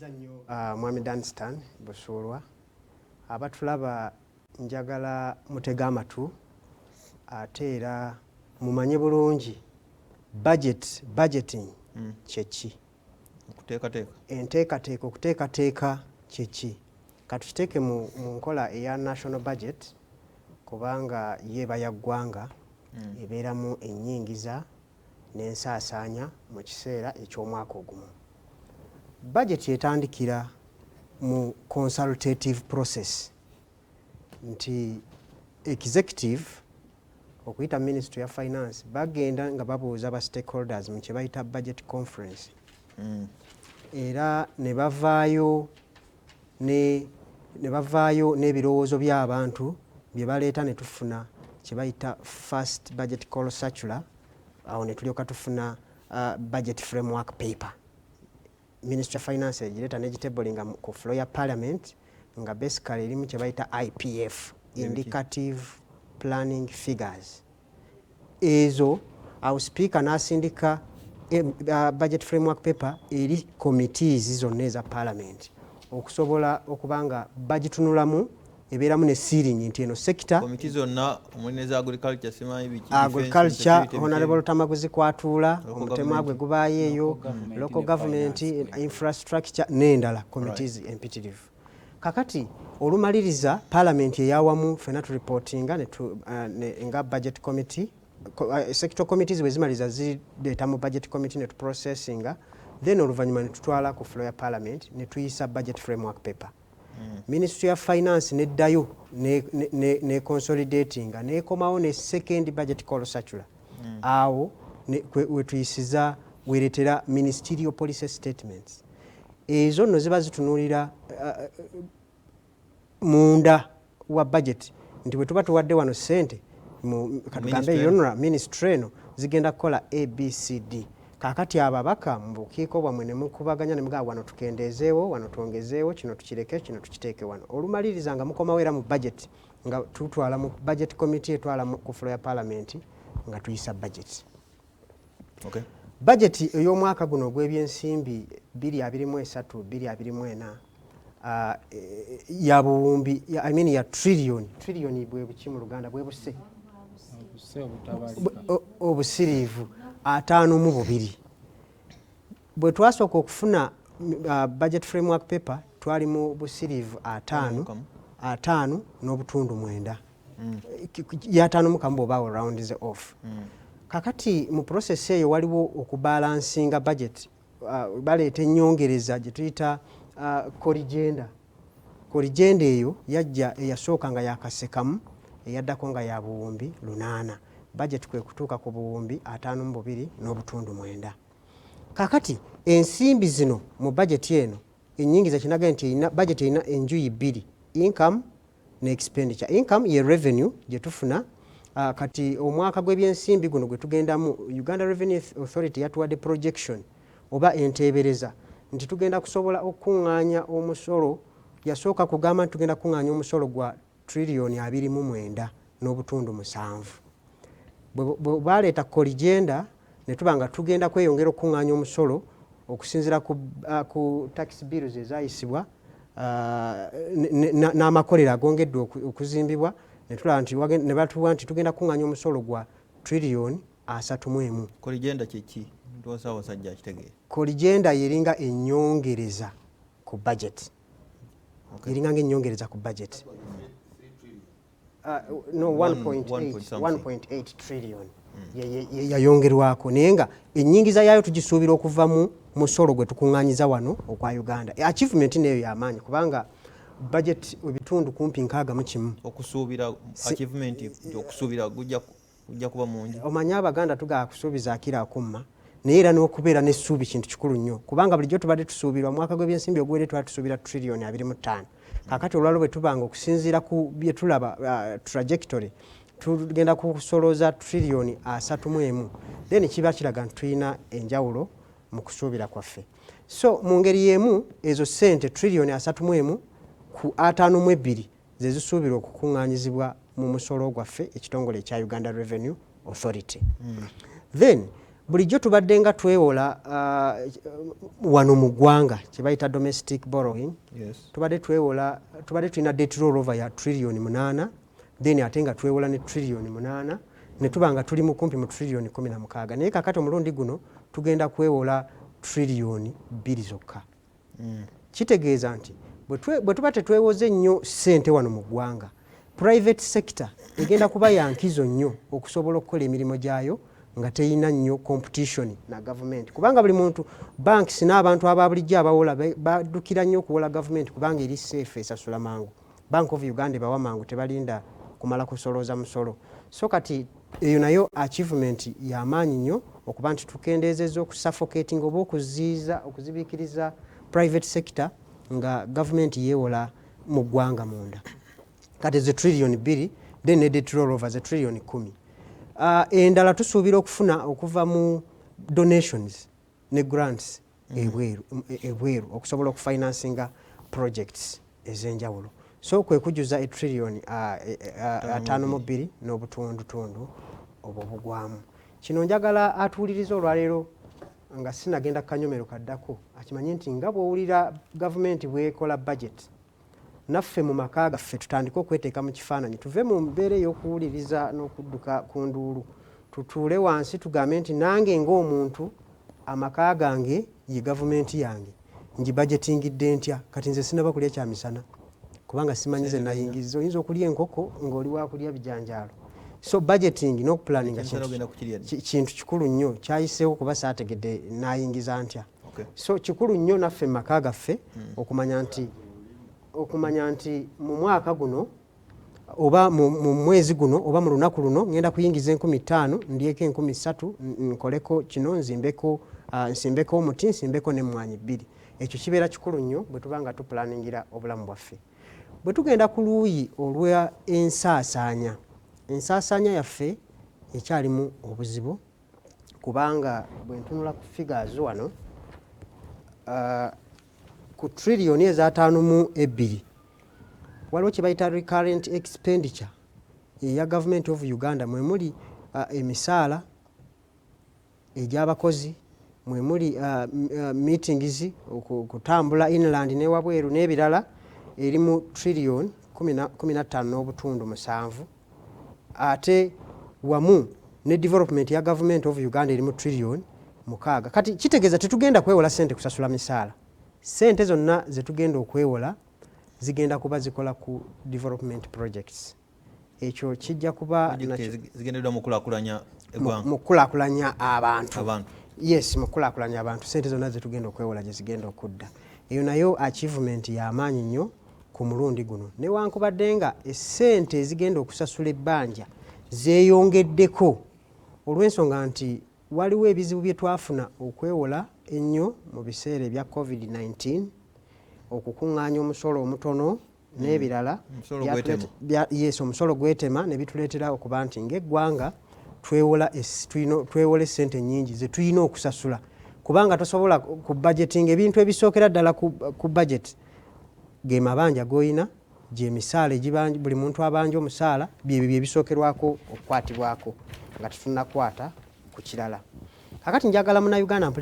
Nnyo Mwami Danstan Busuulwa. Abatulaba, njagala mutege amatu ate era mumanye bulungi budget, budgeting kyeki. Okuteekateeka. Enteekateeka, okuteekateeka kyeki. Katukiteeke mu nkola eya national budget, kubanga yeeba ya ggwanga, ebeeramu ennyingiza n'ensaasaanya mu kiseera eky'omwaka ogumu. Budget etandikira mu consultative process, nti executive okuyita Ministry ya Finance bagenda nga babuuza ba stakeholders mu kye bayita budget conference, era ne bavaayo n'ebirowoozo by'abantu bye baleeta, ne tufuna kye bayita first budget call circular. Awo ne tulyoka tufuna budget framework paper. Ministry of Finance egireeta negitablinga ku floor ya Parliament, nga basically erimu kye bayita IPF, indicative planning figures. Ezo awo Speaker n'asindika budget framework paper eri committees zonna eza Parliament okusobola okuba nga bagitunulamu. Ebeeramu ne ceiling nti eno sector. Komiti zonna omuli neza agriculture, simanyi biki. Agriculture, Honorable Tamaguzi kwatuula, omutemwa gwe gubaayo eyo, local government, infrastructure n'endala committees empitirivu. Kakati olumaliriza, Parliament eyawamu fena tureportinga nga budget committee, sector committees bwe zimaliriza zireeta mu budget committee ne tuprocessinga, then oluvannyuma ne tutwala ku floor ya Parliament ne tuyisa budget framework paper. Ministry ya Finance neddayo ne consolidatinga, nekomawo ne second budget call circular. Awo wetuyisiza weretera ministerial policy statements. Ezo nno ziba zitunuulira munda wa budget, nti bwe tuba tuwadde wano ssente, katugambe UNRA, ministry eno zigenda kukola ABCD. Kakati ababaka mu bukiiko bwammwe ne mukubaganya ne mugamba, wano tukendeezeewo, wano twongezeewo, kino tukireke, kino tukiteeke wano. Olumaliriza nga mukomawo era mu budget, nga tutwala mu budget committee, etwala ku floor ya Parliament nga tuyisa budget. Budget ey'omwaka guno ogw'ebyensimbi 2023 2024 ya buwumbi, I mean ya trillion. Trillion bwe buki mu Luganda? Bwe buse obusiriivu 52. Bwe twasooka okufuna budget framework paper, twali mu busiriivu 55.9, 51 bw'oba rounds off. Kakati mu process eyo waliwo okubalansinga budget. Baleeta ennyongereza gye tuyita corrigenda. Corrigenda eyo yajja eyasooka nga yakasekamu, eyaddako nga ya buwumbi 800. Budget kwe kutuuka ku buwumbi 52.9. Kakati ensimbi zino mu budget eno, enyingiza kinaga nti erina budget erina enjuyi bbiri, income ne expenditure. Income ye revenue gye tufuna. Kati omwaka gw'ebyensimbi guno gwe tugendamu, Uganda Revenue Authority yatuwadde projection oba enteebereza nti tugenda kusobola okukuŋŋaanya omusolo. Yasooka kugamba nti tugenda kukuŋŋaanya omusolo gwa triliyoni 29.7. Bwe baleeta corrigenda, ne tuba nga tugenda kweyongera okukuŋŋaanya omusolo okusinziira ku tax bills ezayisibwa n'amakolero agongeddwa okuzimbibwa, ne tulaba nti ne batuwa nti tugenda kukuŋŋaanya omusolo gwa triliyoni 31. Corrigenda kyeki? Ntuwasaawo sajja akitegeera. Corrigenda yeringa ennyongereza ku budget, eringa ng'ennyongereza ku budget. No, 1.8 1.8 trillion yayongerwako, naye nga ennyingiza yaayo tugisuubira okuva mu musolo gwe tukuŋŋaanyiza wano okwa Uganda. Achievement neyo yamaanyi, kubanga budget ebitundu kumpi 61. Okusuubira achievement nti okusuubira gujja kuba mungi. Omanyi Abaganda tugaba kusuubiza akira akumma, naye era n'okubeera n'essuubi kintu kikulu nnyo, kubanga bulijjo tubadde tusuubirwa. Mwaka gw'ebyensimbi oguwedde twali tusuubira triliyoni 25. Kakati olwalo bwe tubanga okusinziira ku bye tulaba, trajectory, tugenda kusolooza triliyoni 31, then kiba kiraga nti tulina enjawulo mu kusuubira kwaffe. So mu ngeri y'emu, ezo ssente triliyoni 31 ku 52 ze zisuubirwa okukuŋŋaanyizibwa mu musolo gwaffe, ekitongole ekya Uganda Revenue Authority. Then Bulijjo tubadde nga twewola wano mu ggwanga, kye bayita domestic borrowing. Tubadde twewola, tubadde tulina debt rollover ya trillion 8, then ate nga twewola ne trillion 8, ne tuba nga tuli mu kumpi mu trillion 16. Naye kakati omulundi guno tugenda kwewola trillion 2 zokka. Kitegeeza nti bwe tuba tetwewoze nnyo ssente wano mu ggwanga, private sector egenda kuba yankizo nnyo okusobola okukola emirimu gyayo nga teyina nnyo competition na gavumenti, kubanga buli muntu, banks n'abantu aba bulijjo abawola, baddukira nnyo okuwola gavumenti kubanga eri safe, esasula mangu. Bank of Uganda ebawa mangu, tebalinda kumala kusolooza musolo. So kati eyo nayo achievement yamaanyi nnyo, okuba nti tukendeezezza okusuffocating oba okuziiza, okuzibiikiriza private sector nga gavumenti yeewola mu ggwanga munda. Kati ze trillion 2, then ne debt rollover ze trillion 10. Endala tusuubira okufuna okuva mu donations ne grants ebweru okusobola okufinancinga projects ez'enjawulo. So kwe kujjuza etrillion 52 n'obutundutundu obwo bugwamu. Kino njagala atuwuliriza olwaleero, nga sinagenda kanyomero kaddako, akimanye nti nga bw'owulira gavumenti bwekola budget, naffe mu maka gaffe tutandike okweteeka mu kifaananyi, tuve mu mbeera ey'okuwuliriza n'okudduka ku nduulu, tutuule wansi tugambe nti nange ng'omuntu, amaka gange ye gavumenti yange, ngibudgetingidde ntya? Kati nze sinaba kulya kyamisana kubanga simanyi ze nayingiza. Oyinza okulya enkoko ng'oli wakulya bijanjaalo. So budgeting n'okuplanninga Ekyamisana ogenda kukirya ddi? kintu kikulu nnyo. Kyayiseewo kuba saategedde nayingiza ntya. So kikulu nnyo naffe mu maka gaffe okumanya nti mu mwaka guno oba mu mwezi guno oba mu lunaku luno ngenda kuyingiza 5000, ndyeko 3000, nkoleko kino, nzimbeko, nsimbeko omuti, nsimbeko n'emmwanyi bbiri. Ekyo kibeera kikulu nnyo bwe tuba nga tuplanningira obulamu bwaffe. Bwe tugenda ku luuyi olwa ensaasaanya, ensaasaanya yaffe ekyalimu obuzibu, kubanga bwe ntunula ku figures wano, ku trillion ez'ataano mu ebbiri, waliwo kye bayita recurrent expenditure eya Government of Uganda, mwe muli emisaala egy'abakozi, mwe muli meetings, okutambula inland n'ewabweru n'ebirala, eri mu trillion 15.7, ate wamu ne development ya Government of Uganda eri mu trillion 6. Kati kitegeeza tetugenda kwewola sente kusasula misaala. Sente zonna zetugenda okwewola zigenda kuba zikola ku development projects. Ekyo kijja kuba Project zigendereddwa mu kulaakulanya eggwanga. Mu kukulaakulanya abantu. Abantu. Yes, mu kukulaakulanya abantu. Sente zonna zetugenda okwewola gye zigenda okudda. Eyo nayo achievement y'amaanyi nnyo ku mulundi guno, newankubadde nga essente ezigenda okusasula ebbanja zeeyongeddeko olw'ensonga nti waliwo ebizibu bye twafuna okwewola ennyo mu biseera ebya COVID-19, okukuŋŋaanya omusolo omutono n'ebirala. Omusolo gwetema. Yes, omusolo gwetema, ne bituleetera okuba nti ng'eggwanga twewola essente nnyingi ze tulina okusasula, kubanga tosobola ku budgeting ebintu ebisookera ddala ku budget ge mabanja g'oyina, gyemisaala egibanja, buli muntu abanja omusaala, byebyo byebisookerwako okukwatibwako nga tetunnakwata ku kirala. Kakati njagala Munnayuganda mpuliriza.